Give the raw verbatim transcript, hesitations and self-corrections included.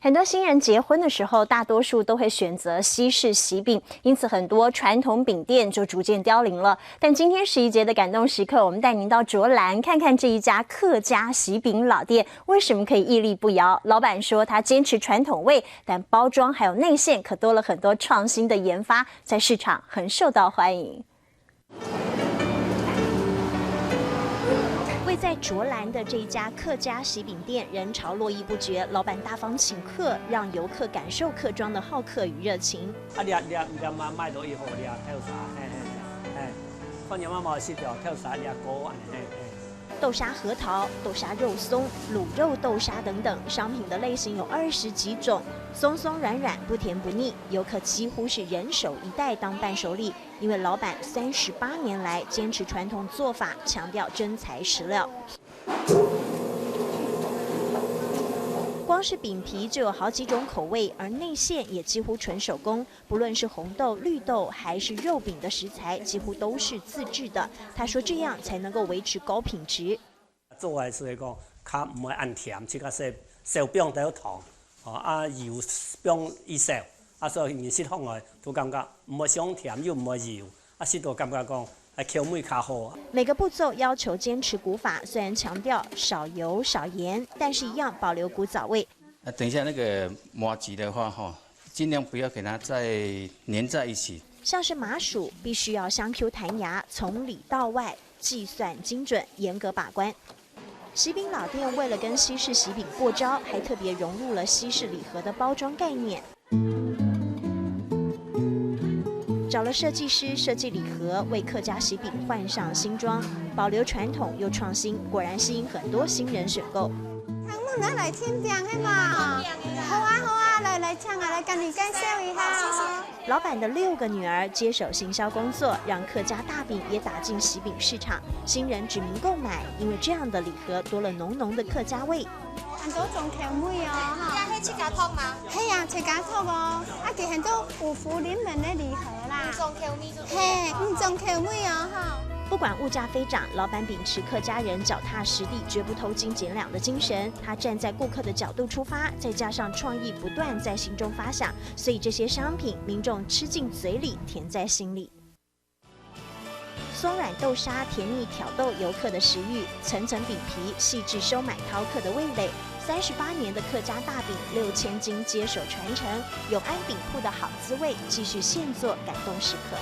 很多新人结婚的时候，大多数都会选择西式喜饼，因此很多传统饼店就逐渐凋零了。但今天十一节的感动时刻，我们带您到卓兰看看这一家客家喜饼老店为什么可以屹立不摇。老板说他坚持传统味，但包装还有内馅可多了很多创新的研发，在市场很受到欢迎。位在卓兰的这一家客家喜饼店，人潮络绎不绝，老板大方请客，让游客感受客庄的好客与热情。啊，你啊，你啊，你啊，买买落去好，你啊，透沙，嘿嘿嘿，嘿，看你妈妈食掉，透沙，你啊，高安尼，嘿嘿。豆沙核桃、豆沙肉松、卤肉豆沙等等，商品的类型有二十几种，松松软软，不甜不腻。游客几乎是人手一袋当伴手礼，因为老板三十八年来坚持传统做法，强调真材实料。光是饼皮就有好几种口味，而内馅也几乎纯手工。不论是红豆、绿豆还是肉饼的食材，几乎都是自制的。他说这样才能够维持高品质。做个所以讲，較毋会恁甜，自家少少放兜糖，吼，啊油放異少，啊所以人食起來都感觉毋會傷甜又毋會油，啊食到感觉讲，啊口味較好。每个步骤要求坚持古法，虽然强调少油少盐，但是一样保留古早味。那等一下那个麻吉的话，哈，尽量不要给它再黏在一起。像是麻薯，必须要香Q弹牙，从里到外计算精准，严格把关。喜饼老店为了跟西式喜饼过招，还特别融入了西式礼盒的包装概念。找了设计师设计礼盒，为客家喜饼换上新装，保留传统又创新，果然吸引很多新人选购。他们拿来添饼的嘛。好啊，好啊，来来，请啊，来跟你介绍一下哦。老板的六个女儿接手行销工作，让客家大饼也打进喜饼市场。新人指名购买，因为这样的礼盒多了浓浓的客家味。很多种口味哦，哈。你也係自家托吗？係啊，自家托哦。啊，佢很多五福临门的礼盒啦。五种口味就对了。嘿，五种口味哦，哈。不管物价飞涨，老板秉持客家人脚踏实地、绝不偷斤减两的精神。他站在顾客的角度出发，再加上创意不断在心中发想，所以这些商品民众吃进嘴里，甜在心里。松软豆沙甜蜜挑逗游客的食欲，层层饼皮细致收买饕客的味蕾。三十八年的客家大饼六千金接手传承，永安饼铺的好滋味继续现做感动食客。